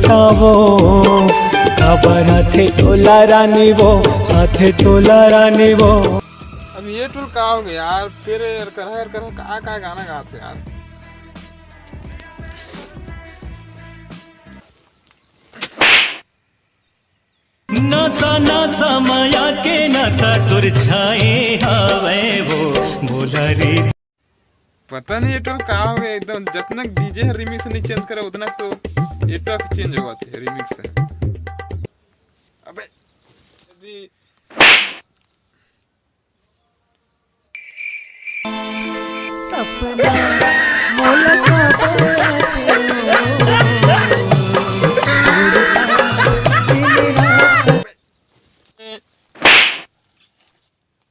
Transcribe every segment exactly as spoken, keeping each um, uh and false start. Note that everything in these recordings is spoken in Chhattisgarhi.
तावो, काबर आथे तोला रानी वो, आथे तोला रानी वो। अब ये टूल का हो गया यार? फिर यार करहा, यार करहा, का, का गाना गात है यार? नशा, नशा, मया के नशा तोर छाए हवै वो, बोला रे। पता नहीं ये टूल का हो गया, एकदम जतना डीजे हर रिमिक्स नहीं चेंज करे, उतना तो ये टूल चेंज होवत है रिमिक्स से। अबे, यदि सपना मोला का बाटे ओ, दिन रात दिन रात।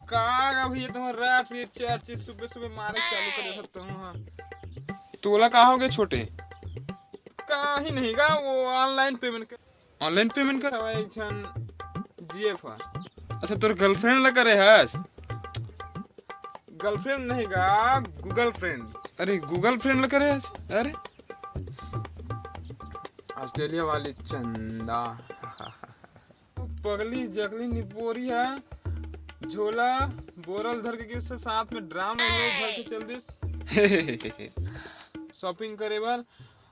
का गा भैया, तुम्हारा रात रे चार चीज सुबह सुबह मारे चालू कर देता हूँ। हाँ, तोला का हो गया छोटे? का ही नहीं गा, वो ऑनलाइन पेमेंट कर। ऑनलाइन पेमेंट कर? हवा एक झन जीएफ। अच्छा, तोर गर्लफ्रेंड ला करे हस? गर्लफ्रेंड नहीं गा, गूगल फ्रेंड। अरे, गूगल फ्रेंड ला करे हस? अरे, ऑस्ट्रेलिया वाली चंदा। पगली जगली निपोरी है, झोला बोरल धर के गिस, साथ में ड्राम में घलो धर के चल दिस शॉपिंग करे बर।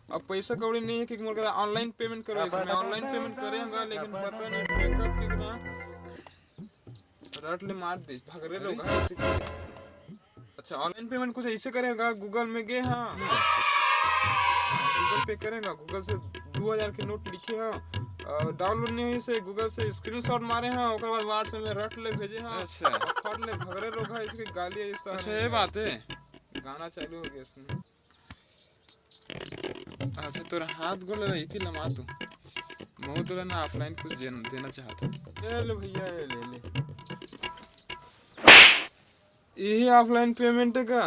अब पैसा कौड़ी नहीं है कि मोर करा ऑनलाइन पेमेंट करो, ऐसे मैं ऑनलाइन पेमेंट करेगा, लेकिन पता नहीं ब्रेकअप के ना रट ले मार दे, भगरे लोग हैं ऐसे। अच्छा, ऑनलाइन पेमेंट कुछ ऐसे करेगा, गूगल में गए हाँ, गूगल पे करेगा, गूगल से दो हज़ार के नोट लिखे हाँ, और डाउनलोड नहीं हुई से गूगल से स्क्रीनशॉट मारे हाँ, ओकर बाद WhatsApp में रट ले भेजे हाँ। अच्छा। और फट ले भगरे लोग हैं, इसकी गाली है, इस तरह अच्छा, नहीं ये है। बात है। गाना चालू हो गया इसमें। अच्छा, तोर हाथ गोड़ ला इति लमा तू। महू तोला ना ऑफलाइन कुछ देन-, देना चाहत हूँ। ले ले भैया, ये ले ले। यही ऑफलाइन पेमेंट है का?